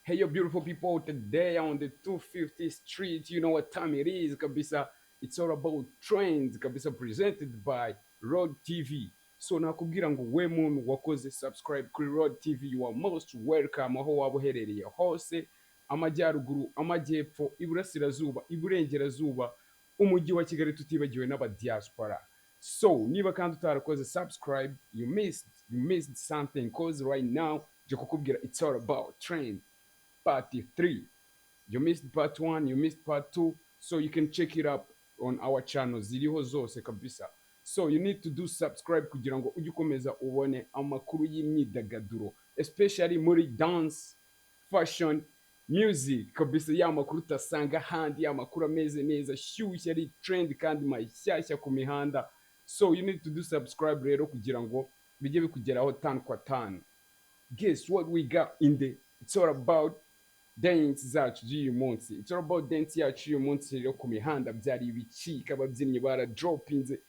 Hey yo, beautiful people, today on the 250 Street, you know what time it is, kabisa. It's all about trends, kabisa, presented by Road TV. So nakubwira ngo we muntu wakoze subscribe kuri Road TV, you are most welcome aho waba uherereye hose, amajyaruguru, amajyepfo, iburasirazuba, iburengerazuba, umujyi wa Kigali, tutibagiwe n'abadiaspora. So niba kandi utarakoze subscribe, you missed something, 'cause right now nje kukubwira it's all about trend part 3. You missed part 1, you missed part 2, so you can check it up on our channel, ziriho zose kabisa. So you need to do subscribe kugira ngo ujye ukomeza ubone amakuru y'imyidagaduro, especially muri dance, fashion, music kabisa, ya makuru utasanga ahandi, ya makuru ameze neza, ashyushye, ari trend kandi mashyashya ku mihanda. So you need to do subscribe rero kugira ngo bijye bikugeraho tanu kwa tanu. Guess what we got in the it's all about dance zacu z'uyu munsi. It's all about dance yacu y'uyu munsi. Rero ku mihanda byari ibicika, ababyinnyi baradropinze,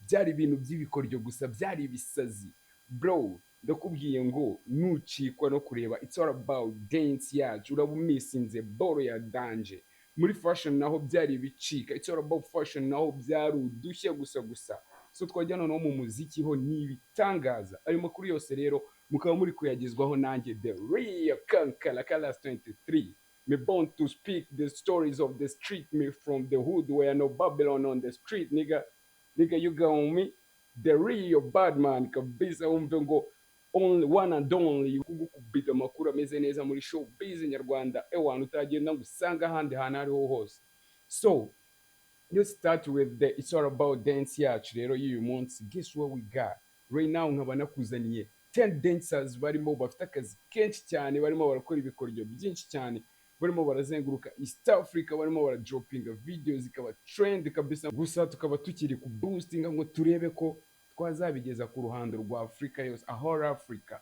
byari ibintu by'ibikoryo gusa, byari ibisazi. Bro, ndakubwiye ngo nucikwa no kureba it's all about dance yacu, uraba umisinze boro ya danger. Muri fashion naho byari ibicika, it's all about fashion naho byari udushya gusa gusa. So twajya noneho mu muziki, ho ni ibitangaza. Ayo makuru yose rero mukaba muri kuyagezwaho nanjye, the real Kankara Kalas 23. Me born to speak the stories of the street, me from the hood where no Babylon on the street, nigga, nigga, you got me, the real bad man kabisa. Wumve ngo only one and only kugukubita amakuru ameze neza muri showbiz nyarwanda, ewana utagenda ngo usange ahandi hantu ariho hose. So let's start with the it's all about dance yacu rero y'uyu munsi. Guess what we got right now? Nkaba nakuzaniye 10 dancers barimo bafite akazi kenshi cyane, barimo barakora ibikoryo byinshi cyane, barimo barazenguruka East Africa, barimo baradropinga video zikaba trend kabisa. Gusa tukaba tukiri ku boostinga ngo turebe ko twazabigeza ku ruhando rwa Afurika yose, ahora Africa.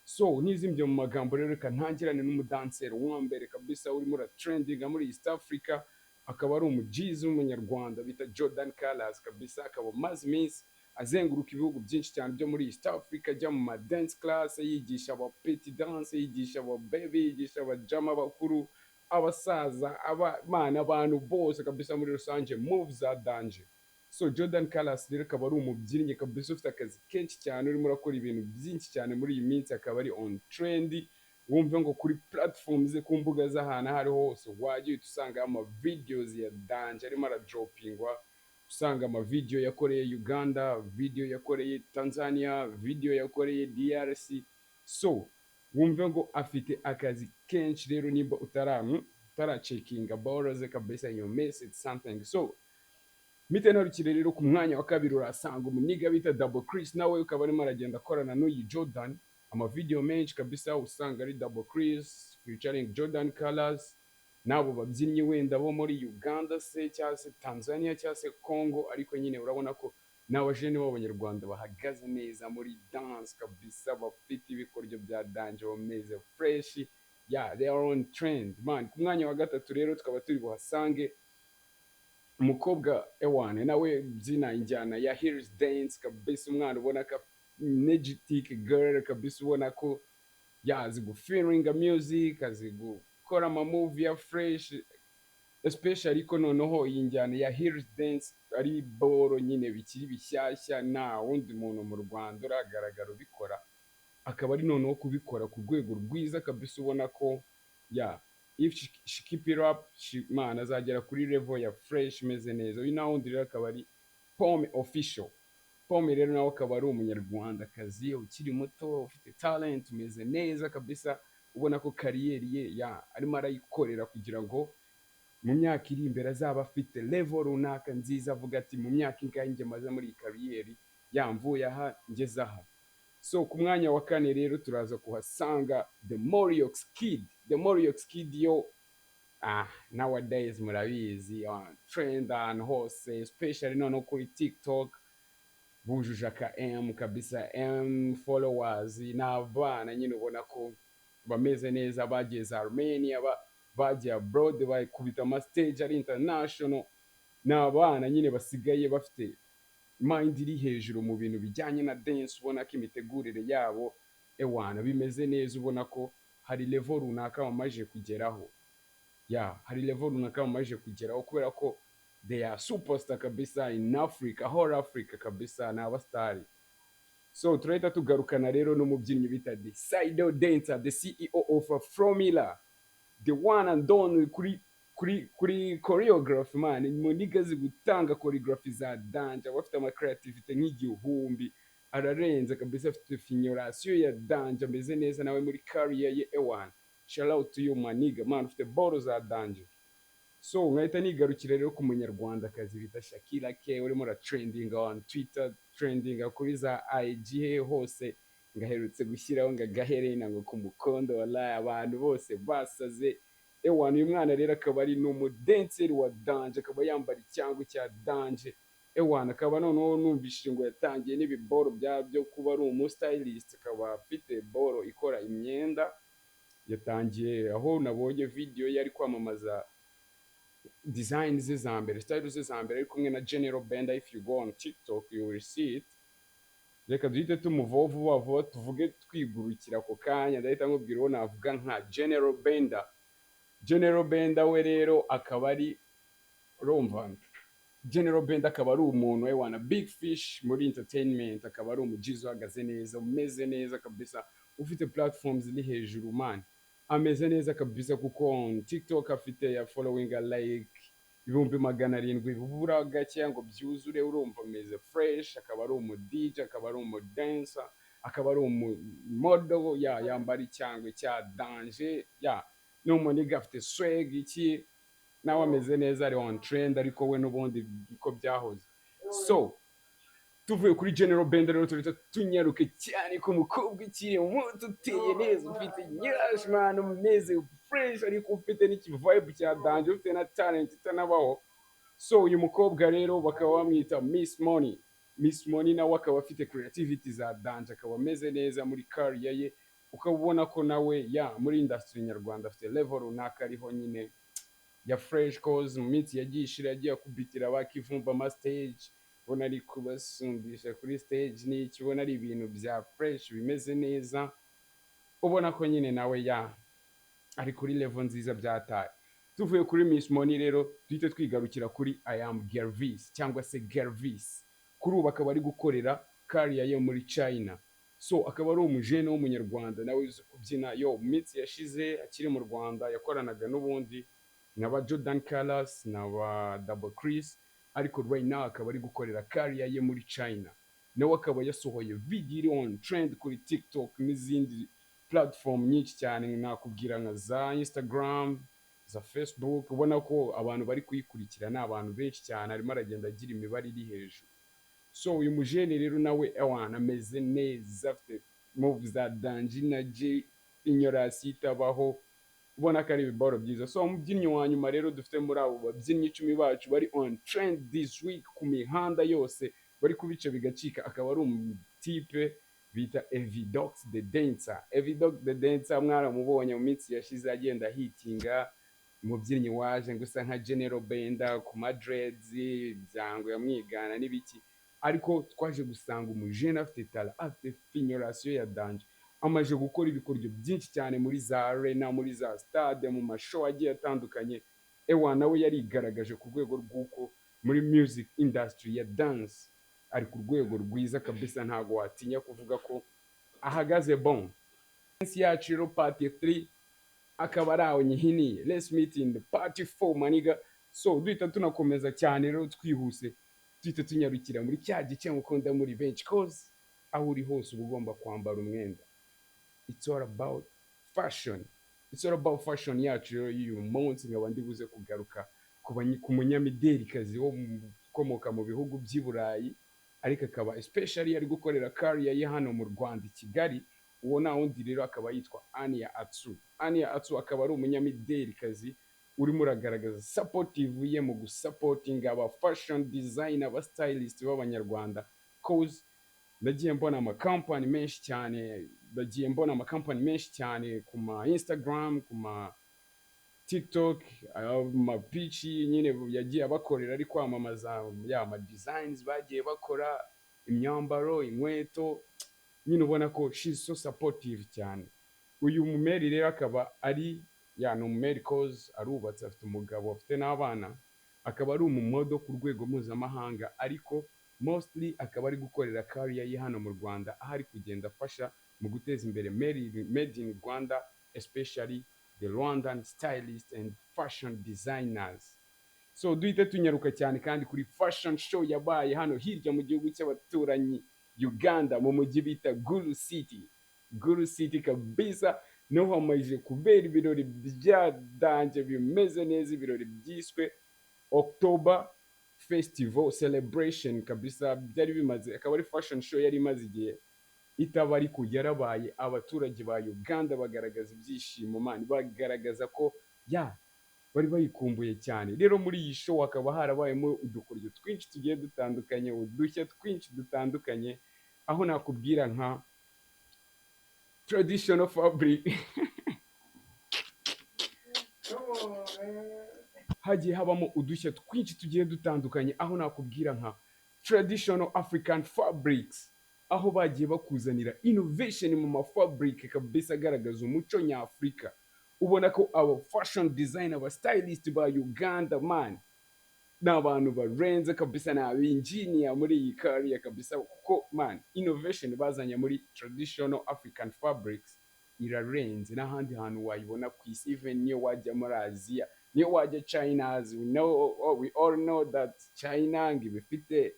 So ntizimbye mu magambo rero, reka ntangirane n'umudanseri wa mbere kabisa urimo uratrendinga muri East Africa, akaba ari umujizi w'umunyarwanda bita Jordan Colors kabisa. Akaba amaze iminsi azenguruka ibihugu byinshi cyane byo muri East Africa, ajya mu ma dance class, yigisha aba petit dance, yigisha aba baby, yigisha abajama bakuru, abasaza, abana, abantu bose kabisa muri rusange, move za danger. So Jordan Colors rero akaba ari umubyinnyi kabisa ufite akazi kenshi cyane, urimo urakora ibintu byinshi cyane muri iyi minsi, akaba ari on trend. Wumve ngo kuri platform ze, ku mbuga z'ahantu aho ariho hose wajya uhita usanga ama videos ya danger arimo aradropingwa, usanga ama video yakoreye Uganda, video yakoreye Tanzania, video yakoreye DRC. So wumve ngo afite akazi kenshi rero. Nimba utaracheckinga boro ze kabisa, you miss it something. So mpite narukire rero ku mwanya wa kabiri, urasanga umuniga bita Double Chris, nawe ukaba arimo aragenda akorana n'uyu Jordan amavideo menshi kabisa, usanga ari Double Chris featuring Jordan Colors n'abo babyinnyi wenda bo muri Uganda se cyangwa se Tanzania cyangwa se Congo. Ariko nyine urabona ko ni abajene b'abanyarwanda bahagaze neza muri dance kabisa, bafite ibikoryo bya danger, bameze fresh. Yeah, they are on trend, man. Ku mwanya wa gatatu rero tukaba turi buhasange umukobwa ewane nawe byina injyana ya heels dance kabisa, umwana ubona ko energetic girl kabisa, ubona ko yazi gufeelinga music, azi gukora ama move ya fresh, especially ko noneho iyi njyana ya heels dance ari boro nyine bikiri bishyashya, nta wundi muntu mu Rwanda uragaragara ubikora, akaba ari noneho kubikora ku rwego rwiza kabisa, ubona ko ya if she keep it up, she, man, azagera kuri level ya fresh imeze neza. Uyu nawe wundi rero akaba ari Pome Official. Pome rero nawe akaba ari umunyarwandakazi ukiri muto, ufite talent, umeze neza kabisa, ubona ko career ye ya arimo arayikorera kugira ngo mu myaka iri imbere azaba afite level runaka nziza, avuga ati: "Mu myaka ingahe njye maze muri iyi career, yamvuye aha ngeze aha." So ku mwanya wa kane rero turaza kuhasanga The Moriox Kid. The Moriox Kid yo, nowadays murabizi, trend ahantu hose, especially noneho kuri TikTok bujuje aka M kabisa, M followers. Ni abana nyine ubona ko bameze neza, bagiye za Armenia, bagiye abroad, bakubita ama stage ari international. Ni abana nyine basigaye bafite mind iri hejuru mu bintu bijyanye na dance. Ubona ko imitegurire yabo, ewana, bimeze neza. Ubona ko hari level runaka bamaze kugeraho. Ya, hari level runaka bamaze kugeraho kubera ko they are superstar kabisa in Africa, whole Africa kabisa, ni abasitari. So turahita tugarukana rero n'umubyinnyi bita The Saido Dancer, the CEO of Fromila, the one and only kuri choreography. Man, mu nigga azi gutanga choreography za danger, aba afite ama creativity nk'igihumbi, ararenze kabisa, afite finyoration ya danger, ameze neza nawe muri career ye. Ewan, shout out to you, my nigga, man, ufite boro za danger. So nkahita nigarukira rero ku Munyarwandakazi bita Shakira K, urimo uratrendinga on Twitter, trendinga kuri za IG, he hose. Ngaherutse gushyiraho ngo agaherena ngo ku mukondo, wallahi abantu bose basaze. Ewana, uyu mwana rero akaba ari n'umudenseri wa danger, akaba yambara icyango cya danger. Ewana, akaba noneho numvishije ngo yatangiye n'ibiboro byo kuba ari umustylist, akaba afite boro ikora imyenda. Yatangiye aho nabonye video ye ari kwamamaza design ze za mbere, style ze za mbere, ari kumwe na General Benda. If you go on TikTok, you will see it. Reka duhite tumuvaho vuba vuba, tuvuge twigurukira ako kanya. Ndahita nkubwira uwo navuga nka General Benda. General Benda we rero akaba ari, urumva, General Benda akaba ari umuntu we wana big fish muri entertainment, akaba ari umujizi uhagaze neza, umeze neza kabisa, ufite platforms ziri hejuru. Man, ameze neza kabisa, kuko on TikTok afite ya following like 700,000, bubura gakeya ngo byuzure. Urumva ameze fresh, akaba ari umu DJ, akaba ari umu dancer, akaba ari umu model. Ya, yambara icyangwe cya danger. Ya, ni umunigga afite swag iki, nawe ameze neza, ari on trend, ariko we n'ubundi uko byahoze. So tuvuye kuri General Benda rero, turahita tunyaruke cyane ku mukobwa ukiri muto, uteye neza, ufite nyash, man, umeze fresh, ariko ufite n'ikivibe cya danger, ufite na talent itanabaho. So uyu mukobwa rero bakaba bamwita Miss Money. Miss Money nawe akaba afite creativity za danger, akaba ameze neza muri career ye, ukaba ubona ko nawe, ya, muri industry nyarwanda afite level runaka ariho nyine ya fresh, cause mu minsi yagiye ishira yagiye akubitira bakivumba ama stage, ubona ari kubasumbisha kuri stage n'iki, ubona ari ibintu bya fresh bimeze neza, ubona ko nyine nawe, ya, ari kuri level nziza byataye. Tuvuye kuri Miss Money rero, duhite twigarukira kuri I am Gervis cyangwa se Gervis. Kuri ubu akaba ari gukorera career ye muri China. So akaba ari umujene w'Umunyarwanda nawe uzi kubyina. Yo, mu minsi yashize akiri mu Rwanda yakoranaga n'ubundi na ba Jordan Carlos na ba Double Chris, ariko right now akaba ari gukorera career ye muri China. Nawe akaba yasohoye video iri on trend kuri TikTok n'izindi platform nyinshi cyane, nakubwira nka za Instagram, za Facebook. Ubona ko abantu bari kuyikurikira ni abantu benshi cyane, arimo aragenda agira imibare iri hejuru. So uyu mujene rero nawe, ewana, ameze neza, afite move za danger na J inyorasi itabaho, ubona ko ari ibiboro byiza. So umubyinnyi wa nyuma rero dufite muri abo babyinnyi 10 bacu bari on trend this week ku mihanda yose, bari kubica bigacika, akaba ari umutipe bita Evidox the Dancer. Evidox the Dancer mwaramubonye mu minsi yashize agenda hitinga, umubyinnyi waje ngo usa nka General Benda ku madreads, byango yamwigana n'ibiki, ariko twaje gusanga umujene afite talent, afite finyoration ya danger, amaze gukora ibikoryo byinshi cyane muri za arena, muri za stade, mu mashow agiye atandukanye. Ewa, nawe yarigaragaje ku rwego rw'uko muri music industry ya dance ari ku rwego rwiza kabisa, ntabwo watinya kuvuga ko ahagaze bon. Dance yacu rero part 3 akaba ari aho nyihiniye. Let's meet in the part 4, my nigga. So duhita tunakomeza cyane rero, twihuse, duhita tunyarukira muri cya gice mukunda muri benshi, cause aho uri hose uba ugomba kwambara umwenda. It's all about fashion, it's all about fashion yacu rero y'uyu munsi. Nkaba ndi buze kugaruka ku munyamidelikazi wo ukomoka mu bihugu by'i Burayi. ariko akaba especially ari gukorera career ye hano mu Rwanda i Kigali. Uwo nta wundi rero, akaba yitwa Ania Atsu. Ania Atsu akaba ari umunyamidelikazi urimo uragaragaza supportive ye mu gusupportinga aba fashion designer, aba stylist b'Abanyarwanda, 'cause nagiye mbona amakampani menshi cyane, nagiye mbona amakampani menshi cyane ku ma Instagram, ku ma TikTok, amapici nyine yagiye abakorera ari kwamamaza ya ma designs bagiye bakora, imyambaro, inkweto nyine. Ubona ko she's so supportive cyane. Uyu mumeri rero akaba ari ya ni umumeri, 'cause arubatse, afite umugabo, afite n'abana, akaba ari umumodel ku rwego mpuzamahanga, ariko mostly akaba ari gukorera career ye hano mu Rwanda, aho ari kugenda afasha mu guteza imbere made in Rwanda, especially the Rwandan stylists and fashion designers. So duhite tunyaruka cyane kandi kuri fashion show yabaye hano hirya mu gihugu cy'abaturanyi Uganda, mu mujyi bita Gulu City. Gulu City kabisa niho hamaze kubera ibirori bya danger bimeze neza, ibirori byiswe October Festival Celebration kabisa. Byari bimaze, akaba ari fashion show yari imaze igihe itaba, ariko yarabaye. Abaturage ba Uganda bagaragaza ibyishimo, man, bagaragaza ko ya bari bayikumbuye cyane. Rero muri iyi show hakaba harabayemo udukoryo twinshi tugiye dutandukanye, udushya twinshi dutandukanye, aho nakubwira nka traditional fabric. Come on, man. Hagiye habamo udushya twinshi tugiye dutandukanye, aho nakubwira nka traditional African fabrics, aho bagiye bakuzanira innovation mu mafabric kabisa agaragaza umuco nyafurika. Ubona ko aba fashion designer, aba stylist ba Uganda, man, ni abantu barenze kabisa, ni abinjiniya muri iyi career kabisa, kuko man, innovation bazanye muri traditional African fabrics irarenze, n'ahandi hantu wayibona ku isi. Even niyo wajya muri Aziya, niyo wajya China, as we know, oh, we all know that China ngo iba ifite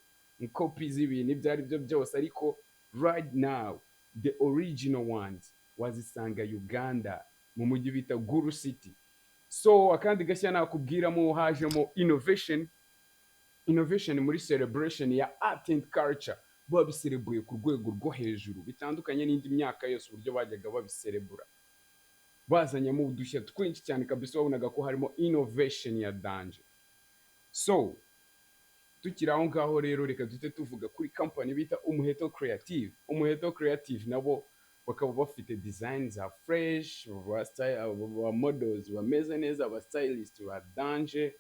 kopi z'ibintu ibyo ari byo byose, ariko right now the original ones wazisanga Uganda mu mujyi bita Gulu City. So akandi gashya nakubwiramo, hajemo innovation muri celebration ya art and culture. Babiserebuye ku rwego rwo hejuru bitandukanye n'indi myaka yose uburyo bajyaga babiserebura. Bazanyemo udushya twinshi cyane kabisa, wabonaga ko harimo innovation ya danger. So tukiri aho ngaho rero, reka duhite tuvuga kuri company bita Umuheto Creative. Umuheto Creative nabo bakaba bafite design za fresh, ba models bameze neza, aba stylist ba danger.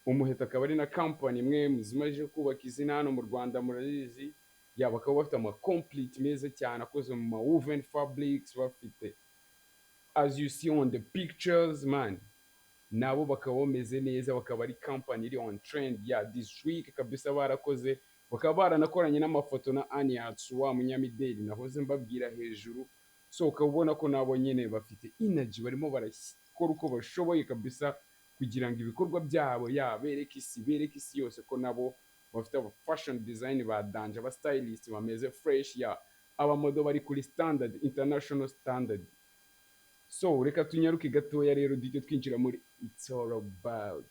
Umuheto akaba ari na company imwe mu zimaze kubaka izina hano mu Rwanda, murabizi. Ya, bakaba bafite ama complete meza cyane akoze mu ma woven fabrics bafite, as you see on the pictures, man. Nabo bakaba bameze neza, bakaba ari company iri on trend ya this week kabisa. Barakoze, bakaba baranakoranye n'amafoto na Ania Atsu, wa munyamideli nahoze mbabwira hejuru. So ukaba ubona ko nabo nyine bafite energy, barimo barakora uko bashoboye kabisa kugira ngo ibikorwa byabo ya bereke isi yose ko nabo bafite aba fashion design ba danger, aba stylist bameze fresh, ya abamodel bari kuri standard, international standard. So reka tunyaruke gatoya rero, duhite twinjira muri it's all about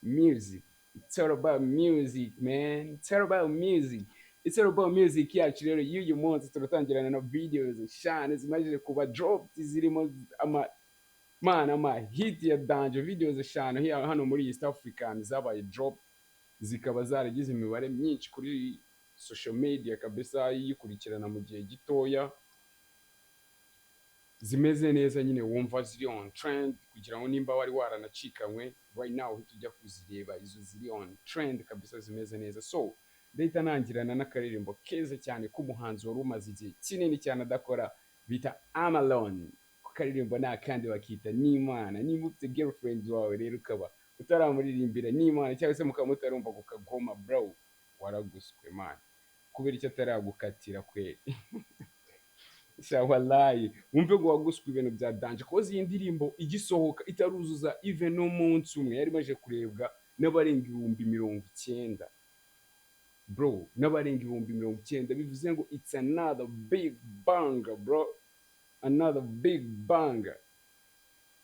music. It's all about music, man. It's all about music. It's all about music yacu rero y'uyu munsi, turatangirana na videos eshanu zimaze kuba dropped, zirimo ama man, ama hit ya danger. Videos eshanu hano muri East African zabaye drop, zikaba zaragize imibare myinshi kuri social media kabisa, yikurikirana mu gihe gitoya, zimeze neza nyine, wumva ziri on trend, kugira ngo nimba wari waranacikanywe, right now uhita ujya kuzireba, izo ziri on trend kabisa, zimeze neza. So ndahita nangirana n'akaririmbo keza cyane k'umuhanzi wari umaze igihe kinini cyane adakora bita Amalon. Ku karirimbo ni akandi bakita N'Imana. Niba ufite girlfriend wawe rero ukaba utaramuririmbira N'Imana, cyangwa se mukaba mutarumva ku kagoma, bro, waraguswe man, kubera icyo ataragukatira kweri. Sha wallahi, wumve ngo waguswe ibintu bya danger, 'cause iyi ndirimbo igisohoka itaruzuza even n'umunsi umwe yari imaze kurebwa n'abarenga 90,000, bro, n'abarenga 90,000. Bivuze ngo it's another big banger, bro, another big banger.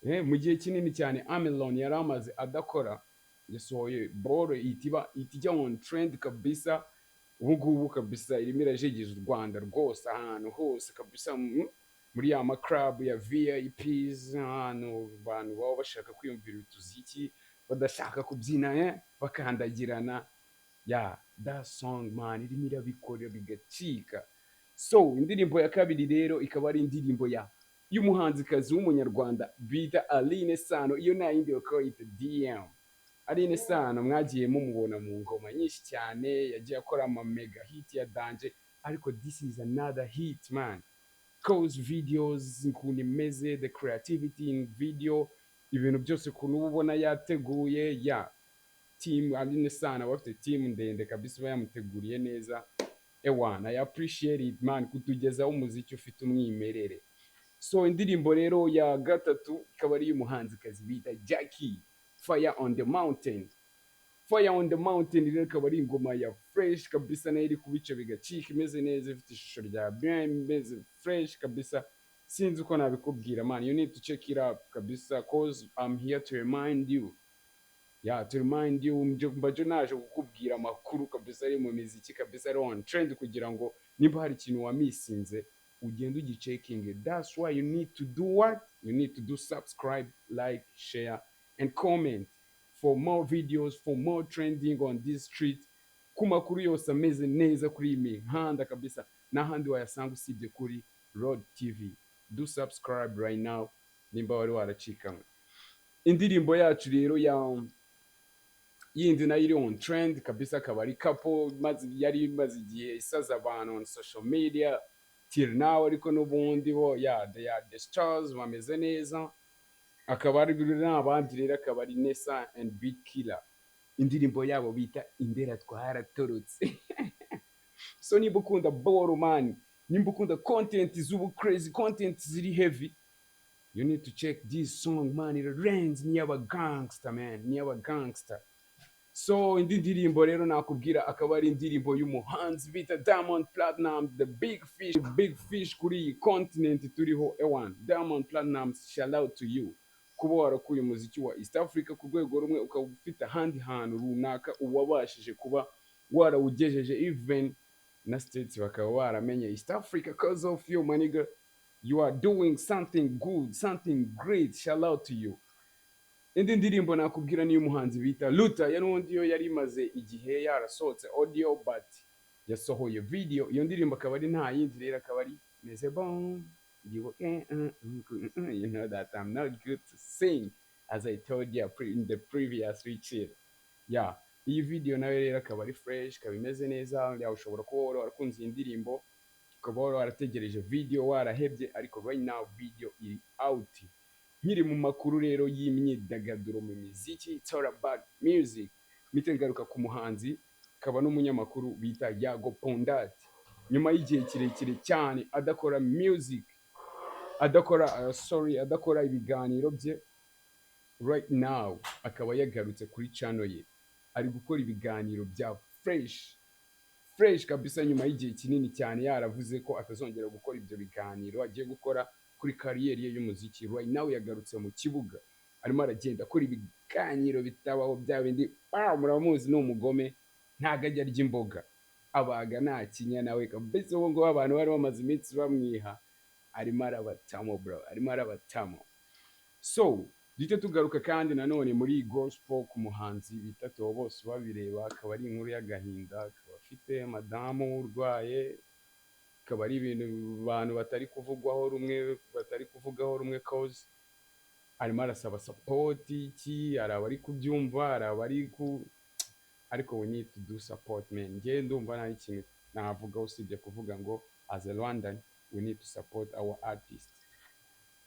Mu gihe kinini cyane Amelon yari amaze adakora, yasohoye boro ihita iba ihita ijya on trend kabisa. Ubu ngubu kabisa irimo irajegeza u Rwanda rwose, ahantu hose kabisa, muri ya ma club ya VIPs, ahantu abantu baba bashaka kwiyumvira utuziki, badashaka kubyina, bakandagirana. Ya, that song, man, irimo irabikora bigacika. So indirimbo ya kabiri rero ikaba ari indirimbo ya y'umuhanzikazi w'Umunyarwanda bita Aline Sano. Iyo nta yindi, bakaba bayita DM. Aline Sano mwagiye mumubona mu ngoma nyinshi cyane, yagiye akora ama mega hit ya danger, ariko this is another hit, man, 'cause videos ukuntu imeze, the creativity in video, ibintu byose ukuntu uba ubona yateguye ya team. Aline Sano aba afite team ndende kabisa, iba yamuteguriye neza. Ewana, I appreciate it, man, kutugezaho umuziki ufite umwimerere. So indirimbo rero ya gatatu ikaba ari iy'umuhanzikazi bita Jackie, Fire on the Mountain. Fire on the Mountain rero ikaba ari ingoma ya fresh kabisa, nayo iri kubica bigacika, imeze neza, ifite ishusho rya bien, imeze fresh kabisa. Sinzi uko nabikubwira, man, you need to check it up kabisa, 'cause I'm here to remind you, yeah, to remind you. Mbaje naje kukubwira amakuru kabisa ari mu miziki kabisa, ari on trend, kugira ngo nimba hari ikintu wamisinze ugende ugicheckinge. That's why you need to do what you need to do: subscribe, like, share and comment for more videos, for more trending on this street, ku makuru yose ameze neza kuri iyi mihanda kabisa. N'ahandi wayasanga usibye kuri Road TV. Do subscribe right now nimba wari waracikanwe. Indirimbo yacu rero ya yindi nayo iri on trend kabisa akaba ari couple maze yari imaze igihe isaza abantu on social media till now, ariko n'ubundi bo, yeah, they are the stars, bameze neza. Akaba ari n'abandi rero, akaba ari Nessa and Beat Killer, indirimbo yabo bita Indera Twaratorotse. So niba ukunda boro, man, nimba ukunda content z'ubu crazy, content ziri heavy, you need to check this song, man. Irarenze, ni iy'aba gangster, man, ni iy'aba gangster. So indi ndirimbo rero nakubwira akaba ari indirimbo y'umuhanzi bita Diamond Platnumz, the big fish, big fish kuri iyi continent turiho. Ewan, Diamond Platnumz, shout out to you kuba warakuye umuziki wa East Africa ku rwego rumwe, ukaba ufite ahandi hantu runaka uwabashije kuba warawugejeje, even na States bakaba baramenye East Africa 'cause of you, my nigga. You are doing something good, something great. Shout out to you. Indi ndirimbo nakubwira niyo umuhanzi bita Luther ya n'ubundi yo yari imaze igihe yarasohotse audio, but yasohoye video. Iyo ndirimbo akaba ari nta yindi rero, akaba ari Meze Bon. You you know that I'm not good to sing, as I told you in the previous week. Yeah, iyi video nayo rero akaba ari fresh, ikaba imeze neza. Yeah, ushobora kuba wari warakunze iyi ndirimbo, ukaba wari warategereje video warahebye, ariko right now video iri out. Nkiri mu makuru rero y'imyidagaduro mu miziki, it's all about music, mpite ngaruka ku muhanzi akaba n'umunyamakuru bita Yago Pondat. Nyuma y'igihe kirekire cyane adakora music, adakora, sorry, adakora ibiganiro bye, right now akaba yagarutse kuri channel ye, ari gukora ibiganiro bya fresh fresh kabisa. Nyuma y'igihe kinini cyane yaravuze ko atazongera gukora ibyo biganiro, agiye gukora kuri career ye y'umuziki, right now yagarutse mu kibuga, arimo aragenda akora ibiganiro bitabaho bya bindi. Ah, muramuzi, ni umugome, ntago ajya arya imboga, abaga nta kinya nawe kabisa. Ubu ngubu abantu bari bamaze iminsi bamwiha, arimo arabatamo, bro, arimo arabatamo. So duhite tugaruka kandi nanone muri gospel ku muhanzi bita Theo Bose babireba. Akaba ari inkuru y'agahinda, akaba afite madamu urwaye, akaba ari ibintu abantu batari kuvugwaho rumwe, batari kuvugaho rumwe, 'cause arimo arasaba support iki, hari abari kubyumva, hari abari ku, ariko we need to do support, man. Njye ndumva nta ikintu navuga usibye kuvuga ngo as a Rwandan we need to support our artist.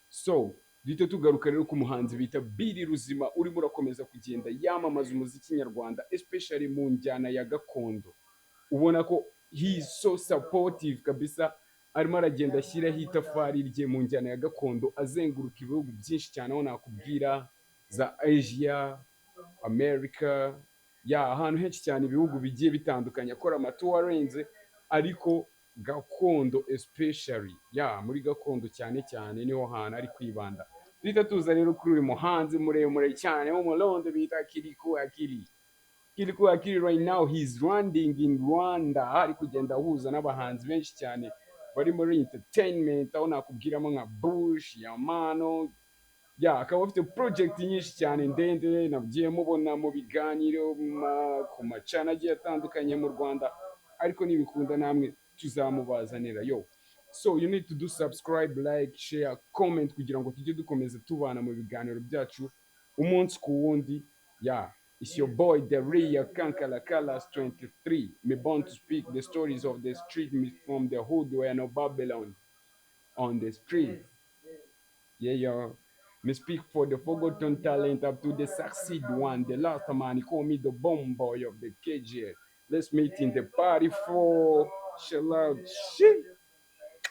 So duhite tugaruka rero ku muhanzi bita Billy Ruzima, urimo urakomeza kugenda yamamaza umuziki nyarwanda, especially mu njyana ya gakondo. Ubona ko he is so supportive kabisa, arimo aragenda ashyiraho itafari rye mu njyana ya gakondo, azenguruka ibihugu byinshi cyane, aho nakubwira za Asia, America, ya ahantu henshi cyane, ibihugu bigiye bitandukanye, akora ama tour arenze, ariko gakondo especially, ya muri gakondo cyane cyane niho hantu ari kwibanda. Duhita tuza rero kuri uyu muhanzi muremure cyane w'Umurundi bita Kirikou Akili. Kirikou Akili right now he's running in Rwanda, ari kugenda ahuza n'abahanzi benshi cyane bari muri entertainment, aho nakubwiramo nka Bush Yamano. Ya, akaba afite project nyinshi cyane ndende nagiye mubona mu biganiro ku macana agiye atandukanye mu Rwanda, ariko nibikunda namwe tuzamubazanira. Yo, so you need to do subscribe, like, share, comment kugira ngo tujye dukomeza tubana mu biganiro byacu umunsi ku wundi. Yeah, it's your boy, the real Kankala Kalas 23. Me born to speak the stories of the street, me from the hood where no Babylon on the street. Yeah, yo. Me speak for the forgotten talent up to the succeed one. The last man, he call me the bomb boy of the KJ. Let's meet in the party for. Chill out. Shit.